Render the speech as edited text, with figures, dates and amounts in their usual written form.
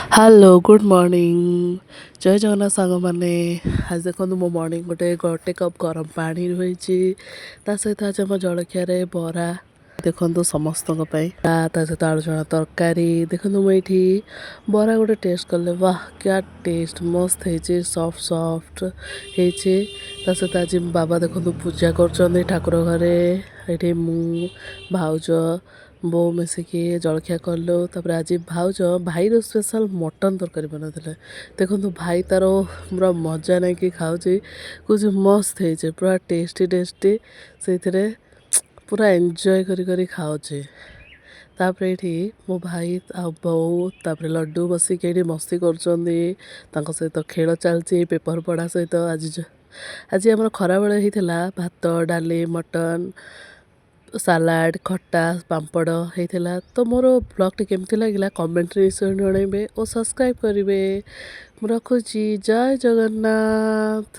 Hello, good morning, ଜୟ ଜଗନ୍ନାଥ ସାଙ୍ଗମାନେ। ଆଜି ଦେଖନ୍ତୁ, ମୋ ମର୍ଣ୍ଣିଂ ଗୋଟେ ଗୋଟେ କପ୍ ଗରମ ପାଣି ରହିଛି। ତା ସହିତ ଆଜି ଆମ ଜଳଖିଆରେ ବରା, ଦେଖନ୍ତୁ, ସମସ୍ତଙ୍କ ପାଇଁ, ତା ସହିତ ଆଳୁ ଚଣା ତରକାରୀ। ଦେଖନ୍ତୁ, ମୁଁ ଏଇଠି ବରା ଗୋଟେ ଟେଷ୍ଟ କଲେ, ବାह, କ୍ୟା ଟେଷ୍ଟ! ମସ୍ତ ହେଇଛି, ସଫ୍ଟ ସଫ୍ଟ ହେଇଛି। ତା ସହିତ ଆଜି ବାବା ଦେଖନ୍ତୁ ପୂଜା କରୁଛନ୍ତି ଠାକୁର ଘରେ। ଏଇଠି ମୁଁ, ଭାଉଜ, ବୋଉ ମିଶିକି ଜଳଖିଆ କଲୁ। ତାପରେ ଆଜି ଭାଉଜ ଭାଇର ସ୍ପେଶାଲ ମଟନ୍ ତରକାରୀ ବନାଇଥିଲେ। ଦେଖନ୍ତୁ, ଭାଇ ତାର ପୁରା ମଜା ନେଇକି ଖାଉଛି, କହୁଛି ମସ୍ତ ହେଇଛି, ପୁରା ଟେଷ୍ଟି ଟେଷ୍ଟି। ସେଇଥିରେ ପୁରା ଏନ୍ଜୟ କରି କରି ଖାଉଛି। ତାପରେ ଏଇଠି ମୋ ଭାଇ ଆଉ ବୋଉ, ତାପରେ ଲଡ଼ୁ ବସିକି ଏଇଠି ମସ୍ତି କରୁଛନ୍ତି। ତାଙ୍କ ସହିତ ଖେଳ ଚାଲିଛି ପେପର ପଢ଼ା ସହିତ। ଆଜି ଆମର ଖରାବେଳେ ହେଇଥିଲା ଭାତ, ଡାଲି, ମଟନ୍, ସାଲାଡ଼, ଖଟା, ପାମ୍ପଡ଼ ହେଇଥିଲା। ତ ମୋର ବ୍ଲଗ୍ଟି କେମିତି ଲାଗିଲା, କମେଣ୍ଟରେ ନିଶ୍ଚୟ ଜଣାଇବେ ଓ ସବସ୍କ୍ରାଇବ୍ କରିବେ। ମୁଁ ରଖୁଛି, ଜୟ ଜଗନ୍ନାଥ।